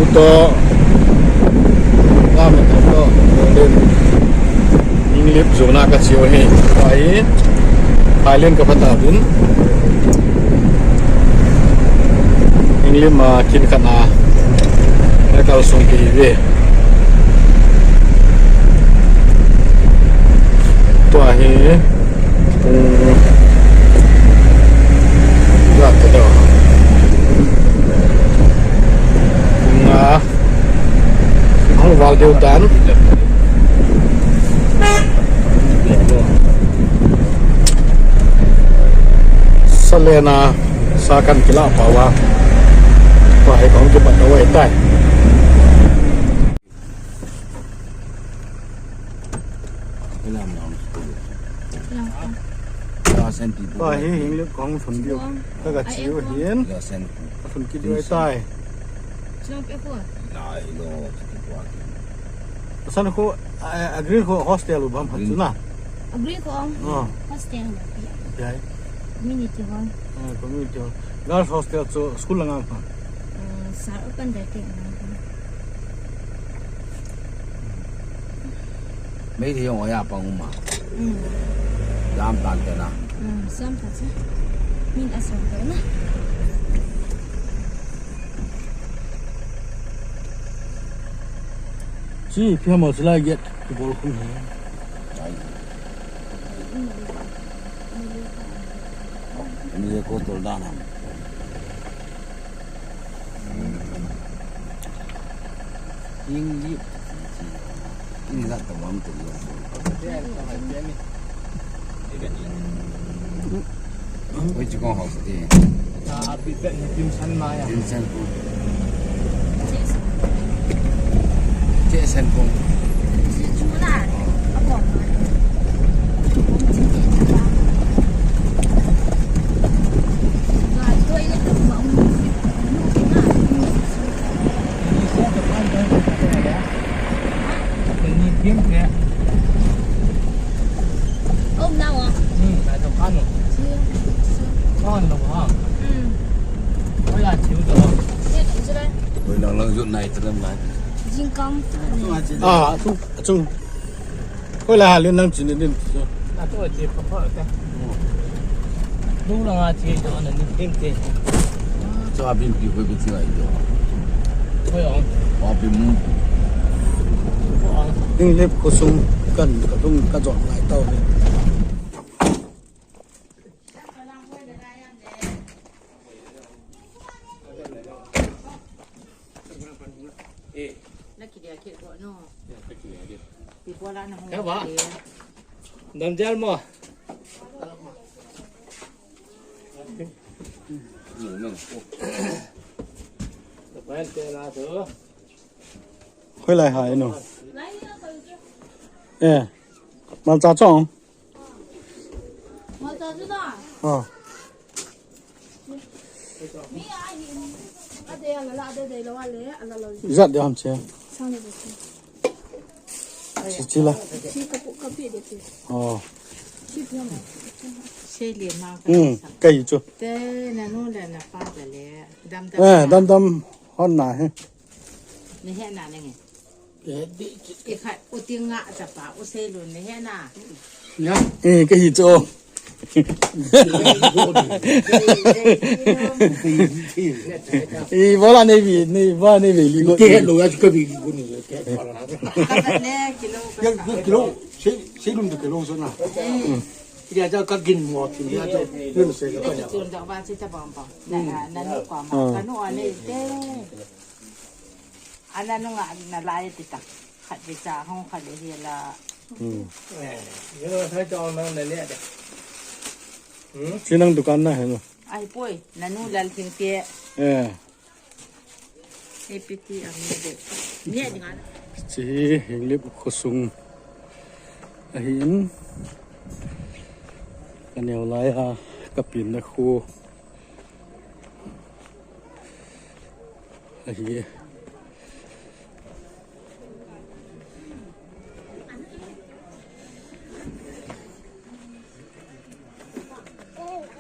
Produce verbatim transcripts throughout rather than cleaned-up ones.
To, lam to, to, Inglip jona kache u ahi. Tua hi, Thailand kaphat a din. Inglip ma kin khat na, kakalsong kit uve. Tua hi, pung, tua te do. Pung nga. Hung val deu tan. Sa lena, sa kan kila pa uva. Tua hi kahung kipat uva ahitai. Tua hi Inglip kahung lhun diu. Ka kache u ahin. Lhun kit diu ahitai. Asan khu, a, a green khu hostel u bang phat chu na. A green khu, oh, hostel. Ya. Community hall. Ah, community hall. Girls hostel chu school lang ang pha. Ah, sir open day te ang pha. Meitei jong oya pang um a. Mm. Jam tan te na. Mm, sam ta cha. Min asam ta na. Chi, phi mo sila get. Kibol khum hi. Ai. Ni ko tol dan ham. Ing li. Ing la ta wam tu. Oi, chi kong hau sa ti. A, a bit bet ni dim san ma ya. Dim san ku. Che san ku. Ni dim ke. Om na wa. Hmm, na to kan. Kan lo ha. Hmm. Oi la chiu to. Oi, lang lang jut nai tram nai. Jingkam. Ah, chung, chung. Koi la ha lin nang chin din. A to che pa pa ta. Lu la nga che jo na ni pim te. Cho a bim pi koi bi chi lai jo. Koi ong. Wa bim. Inglip khosung kan ka dung ka jot lai tau ni. Na ki dia ki ko no. Pi ko la na ho. Ka ba. Dam jal mo. Khoi lai hai no. Eh. Malcha chong. Malcha chu na. Oh. Ijat de ham che. Chi, chi la. Chi ka pu, ka pi de chi. Oh. Chi pi ham. Sei le ma ka. Hmm, sa. Kai chu. Te na nu le na pa de le. Dam dam. Eh, dam dam hon na he. Ni he na ne nge. Ki khat u ti nga cha pa u sei lu ni he na. Ya. Eh, ka hi chu. I bola nei vi, nei bola nei vi li go. Ke lo ya ka vi li go ni. Ka ne kilo. Ya kilo. Sei, sei lum de kilo so na. Ki ya ja ka gin mo ki ya ja. Lum sei ka ya. Chun da ba chi ta bang bang. Na na nu kwa ma. Ka nu a nei te. Ana nunga na lai ti ta. Khat ti cha hong khat le hi la. Hmm. Eh, yo sai cho nang na le de. Hmm? Chi nang dukan na he no. Ai poi, na nu lal thing te. Eh. A P T ang ne de. Ne ding ana. Chi hi Henglep khosung. Ahin. Ka neo lai a, ka pin na khu. Ahi.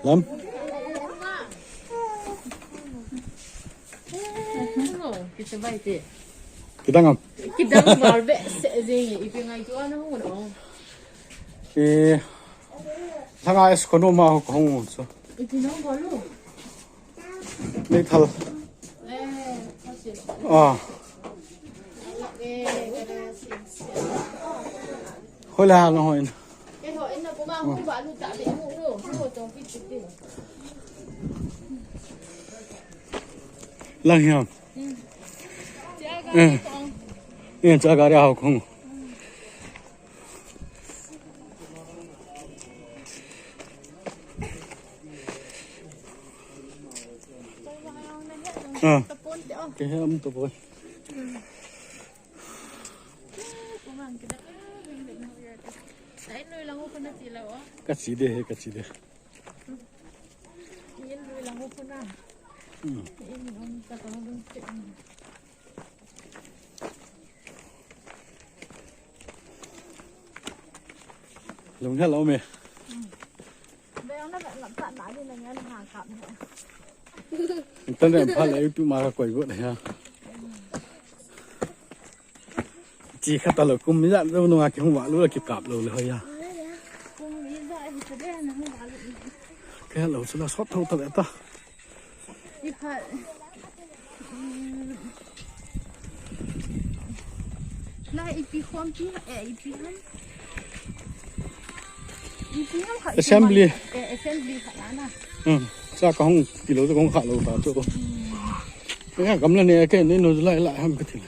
Lam. Kidang am? Kidang val behseh jeng e, ipi ngaito a nahung un o. E, langa es kono ma ho kahung un so. Ipi nahung val u? Meithal. Eh, kasi. Ah. Eh, kasi. Hoila hang ho in. Keiho in na kuma hung val u ta be mu nu. Hung ho tong pi pi. Lang hiam. Eh. Eh, cha gari a ho kong. Ah. Ke he am to boy. Ka chi de he, ka chi de. Hmm. Lung hel om e. Tan le pha le tu ma ka koi got ya. Chi khat ta lo kum mi ja lo nunga kihung val u la kikap lou le hoiya. Kihung val u. Kihung val u chu la sot tho ta le ta. Ipi khat. Hmm. La ipi khom pi, eh, ipi ham. Ipi ham khat. Assembly. Eh, assembly khat la na. Hmm. Sa kahung kilo kahung khat lou ta chu. Hmm. Ya, gamla ne ke ne no lai lai ham ka thil.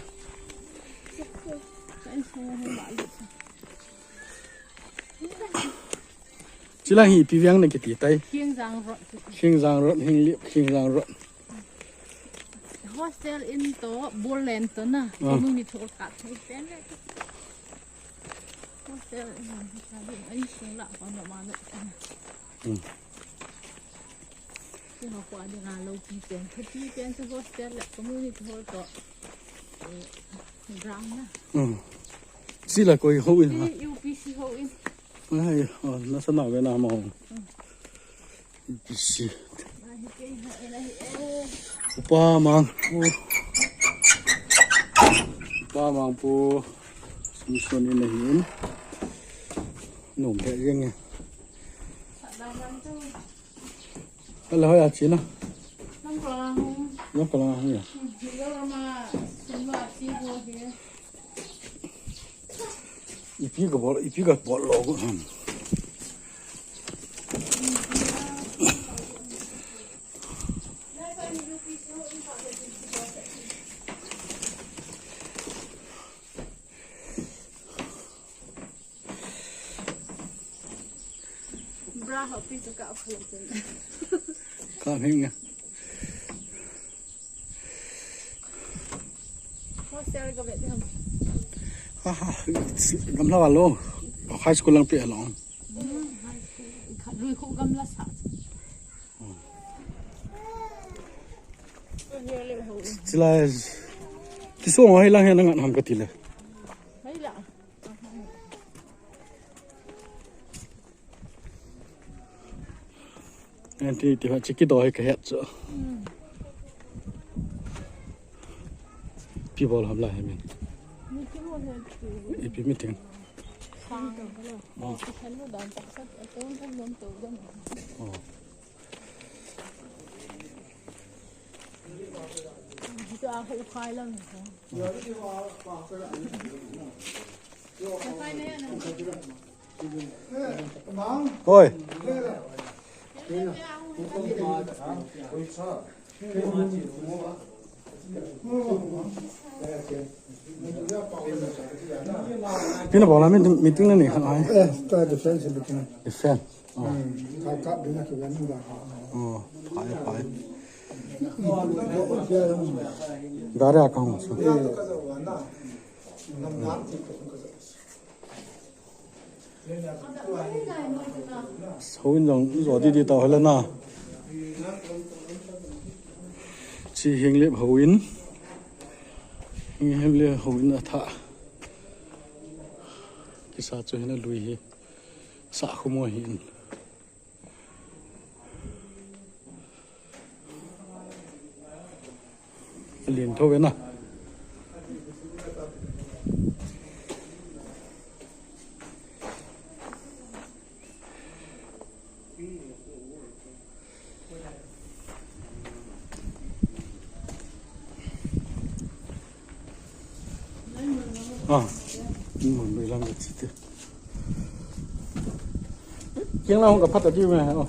Chila hi ipi veng na kiti tai. Khingjang Road. Khingjang Road, Henglep, Khingjang Road. Hostel in to, Borlen to na. Ah. Community hall khat thei pen le. Hostel in, hostel in, ai sung la, pa na ma na. Hmm. Keiho kho a dinga loupi pen, thupi pen chu hostel le community hall toh, eh, ground na. Hmm. Chila koi houin ha? Hi U P C houin. Ai, oh, nasa na ve na ma hou. Hmm. U P C. Ahi kei houin ahi e. Upa Mangpu. Upa Mangpu. Sumson in ahin. Nom phe jeng e. Sa da man chu. Hello, hoiya chena? Lamka lang hung. Lamka lang hung ya. Hmm, hi lo lama, sunba chi ho hi. Ipi ka bol, ipi ka bol lou gu ham. Bra ho pi chu ka khoi chen. Ka hing a. Hostel ka ve de ham. Ha ha, gamla valo. High school lang pe long. Hmm, high school. Kha lui khu gamla sa. Chila, kisong ho hilang hi na ngat ham kati le. Hilang. Aunty, ti ha chiki do hi ka het chu. Hmm. Ipi bol ham la hi min. Meeting ho he chu. Ipi meeting? Sang. Oh. Ki khan lo dan tak sak, a ton kan lom to dan. Oh. Kita aku khai lang ko. Khai na yan. Oi. Pina bola meeting, meeting na ni khan ai. Eh, ta defense meeting. Defense. Oh. Hmm. Ka ka ding na ki wan ba. Oh, phai, phai. Gari a kang su. Eh. Houin jong jo didi tau hela na. Chi Henglep houin. Henglep houin a tha. Kisa chu hina lui hi. Sa khu mo hin. Lin tho ve na. Ah, mun bai lang ka chi te. Kiang lang ka phat ta di me. Oh.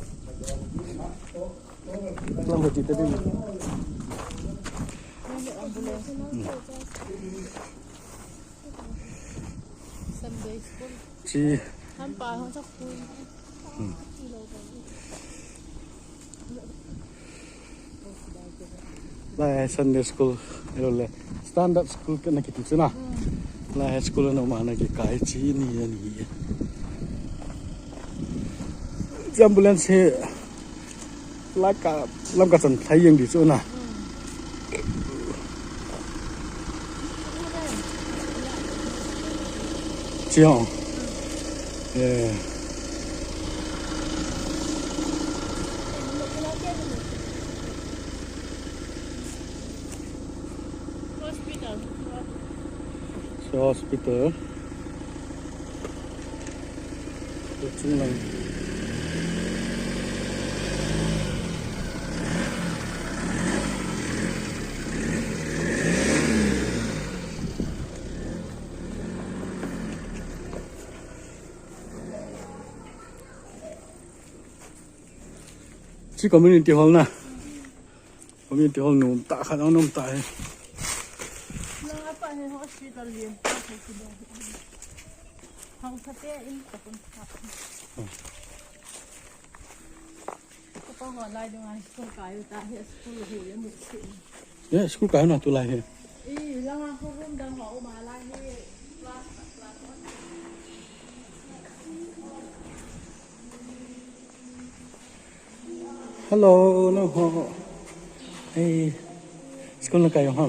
Lang ka chi te di me. Sunday school. Chi. Ham pa hong chak pui. Lai Sunday school, hello le. Standard school kana kiti chu na. Lai school na ma na kikai chi ni ani. Ambulance hi lai ka lam ka chan thai yang di chu na. Chi hong. Eh. Hospital. Chu hospital. Chu chung lang. Chi community hall na. Community hall nom tah khat, nom tah hi. Lang apa hi hospital lian pa thei ki dong. Hang thate in ka pun. Hmm. Ka pa ho lai dong ai school kai u ta hi school hu le mu si. Ye, school kai na tulai hi. I, lang a ho room dang ho ma lai hi. Class, class one. Hello, no ho. Hey, school na kai ho.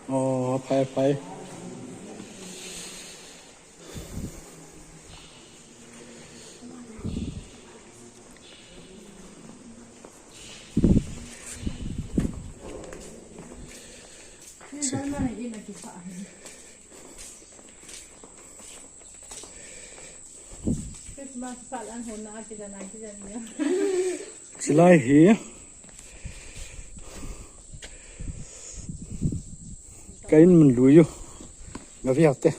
Oh, phai, phai. Christmas phat an hon na a kijan a kijan ni. Chilai hi. Ka in mun lui u. Nga viau te.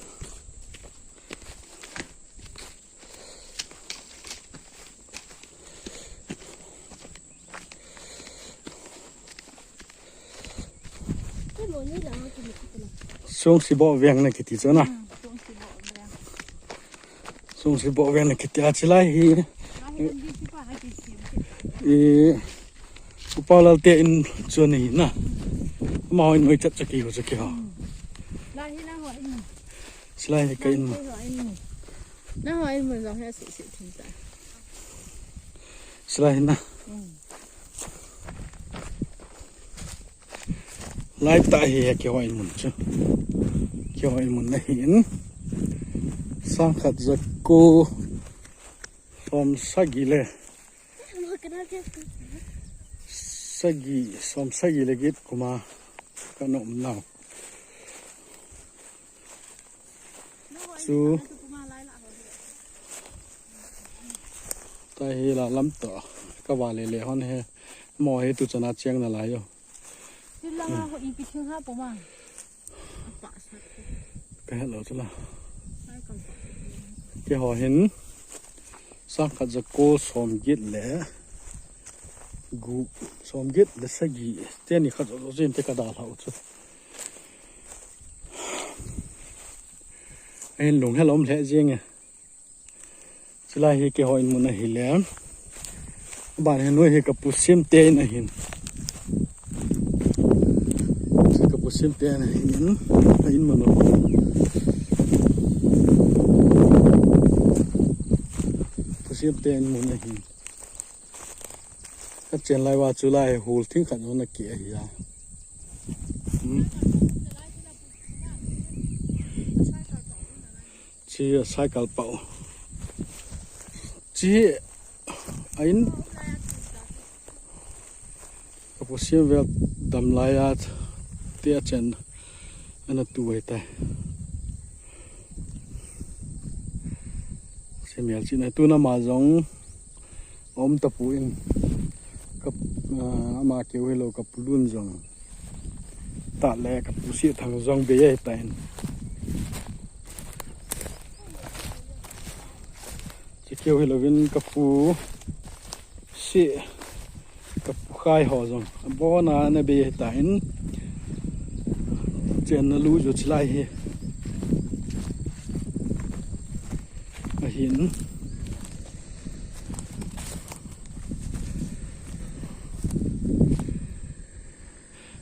Song Sibo Veng na kiti chu na. Hmm, Song Sibo Veng. Song Sibo Veng na kiti a chilai hi. Lai hi kan di si pa ha ki si. I, Upa Lal te in chu ni na. Ama ho in moi chat chaki ho chaki ho. Hmm. Lai hi na ho in. Chilai hi ka in. Lai hi ho in. Na ho in mun jong hi a si si thim ta. Chilai na. Hmm. Lai ta hi he keiho in mun chu. Keiho in mun na hi in. Sang khat ja ko som sagi le. Sagi, som sagi le get kuma ka nom nau. Chu. Ta hi la lam to. Ka va le le hon he. Mo he tu chana chiang na lai yo. Ti la ma ho ipi thing ha po ma. Apa sa. Ka he lo chu la. Keiho hin. Sang khat ja ko som get le. Gu som get le sagi. Te ni khat jo jo jin te ka da hlau chu. Ahin lung helom le jing e. Chilai hi keiho in mun ahi le. Ban hi noi hi ka pu Sim te in ahin. Chu ka pu Sim te in ahin. A in mun. Pu Sim te in mun ahin. Ka chen lai va chu lai hul thing khat na ki ahi a. Hmm. Chi a cycle pau. Chi a in ka pu Sim vel dam lai a te a chen ana tu ai tai. Chi mel chi na tu na ma jong. Om ta pu in ka, ah, ama keu hello ka pu Lun jong. Ta le ka pu Si Thang jong be ye ta in. Chikeu hilouvin kapu si, kapu khai ho jong abona ana bei tan. Chenna lu jo chilai hi. Ahin.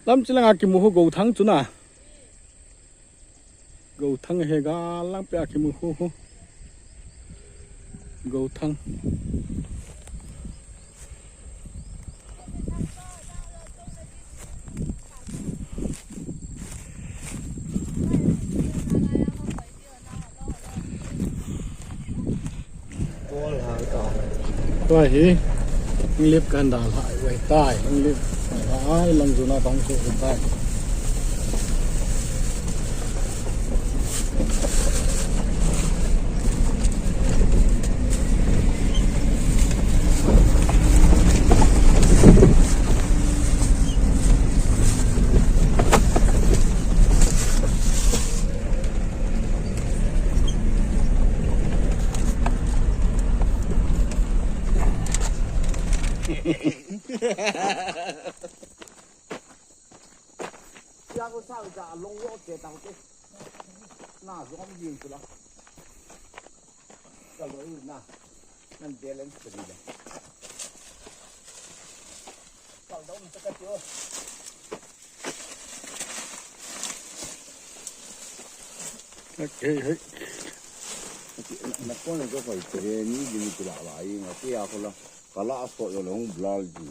Lam chilanga kimu ho Gouthang chu na. Gouthang he ga lang pia kimu ho ho. Gouthang. Tua hi, English kan dalha, wai tai, English, ai, lang juna kong su tai. Sia ko sa ja long yo ke tang te. Na zo mi jing tu la. Ka lo na. Nan balance ka di la. Ka lo mi ta ka ti o. Okay, hey. Na ko na ko ko te ni di ni tu la la i ma ti a ko la. Ka la so yo long blal di.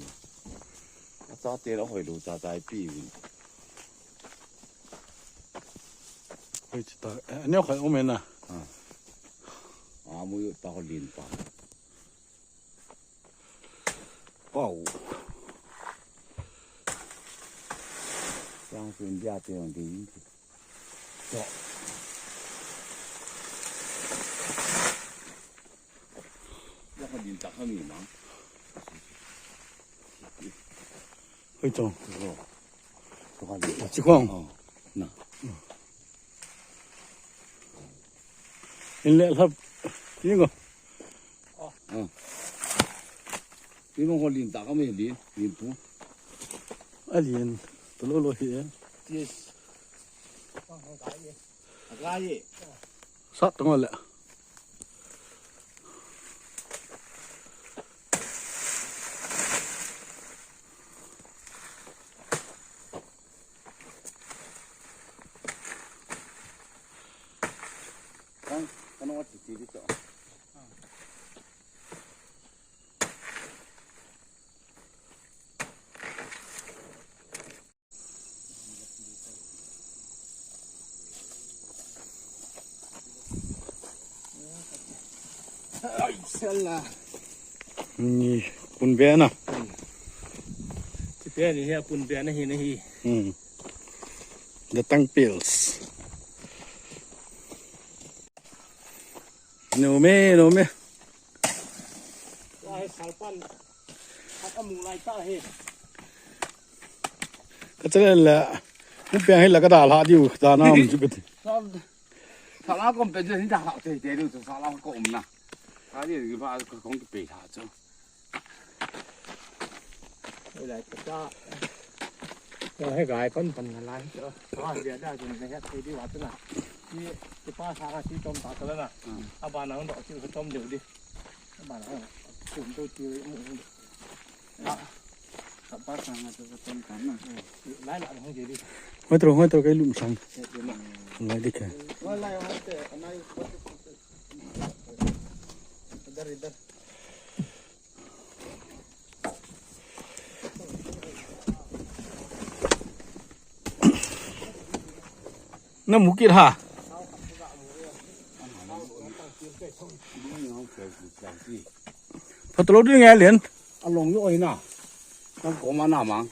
Achate la hoilou cha chai pi vin. Hoi chi ta. Eh, aneo khai um e na. Ah. Ah, mu yo ta ho lin pa. Wow. Yang su India te yang de. So. Yang ho lin ta ha mi ma. Hoi chong. Chi khong. Na. In le lhap. Ni ngo. Ni mo ho lin ta ka me lin, lin pu. A lin. To lo lo hi e. Yes. Sa tong le. Kan, kan wa ti ti di to. Ai, sala. Ni pun be na. Ti pe ni he pun be na hi na hi. Hmm. The tongue pills. No me, no me. Lai salpan. Ka mu lai ta he. Ka chale la. Mu pe hi la ka da la diu da na mu ju ka ti. Sala kom pe ni da ha te te diu sala kom na. Ka ni ba ko kong pe ha chu. Oi lai ta. Tua he gai kon pan na lai. Tua dia da jin na ya te di wa ta na. Ti ti pa sa ka ti tom ta ta na. A ba na do ti tom de di. A ba na. Kum to ti mu. Ka pa sa na to tom ta na. Lai la hong je di. Hoi tro, hoi tro kai lum sang. Lai di ka. Lai hoi te, anai. Idhar, idhar. Na mukit ha. Patlo ding ya len. Along yo ina. Nam ko ma na mang.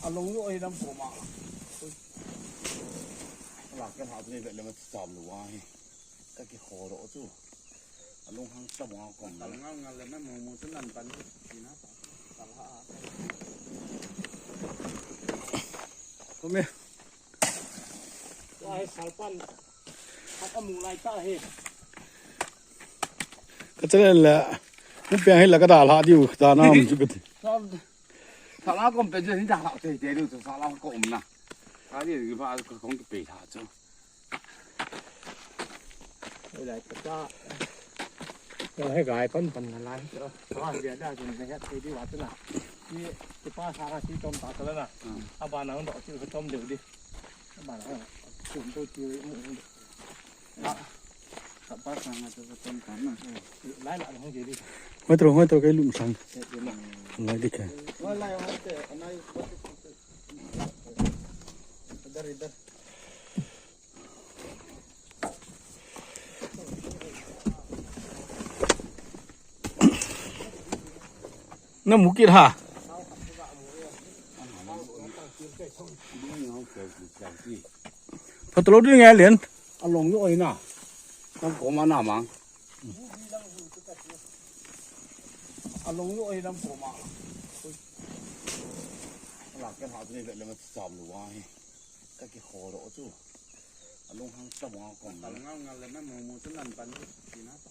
Along yo ina ko ma. La ke ha ni le ma cham lo wa hi. Ka ki kho ro chu. Alung hang tam a kon. Kal ngal ngal le na mu mu chu nan pan chu tina pa. Kal ha. Kome. Wa he salpan. Ka mu lai ta he. Ka chale le. Mu peng hi la ka da la diu ta na um chu ka ti. Sa la kom pe je ni da la te te lu sa la ko um na. Ka ni ki ba ko kong ki pe tha chu. Lai ta ta. Yo he gai pan pan na lai. Sa dia da jin ne he te di wa tu na. Ni ki pa sa ka si tom ta ta na. A ba na do si ko tom de di. A ba na. Kum to ti mu. Hoi tro, hoi tro, kei lum sang. Lai di ke. Na mu kit ha. Phatlo ding ngai len. Along yo ina. Nam ko ma na mang. Along yo ina ko ma. La ke ha ni le le ma cham lu wa hi. Ka ki kho ro chu. Along hang cham wa ko ma. Ngal ngal le na mo mo chu nan pan. Ina pa.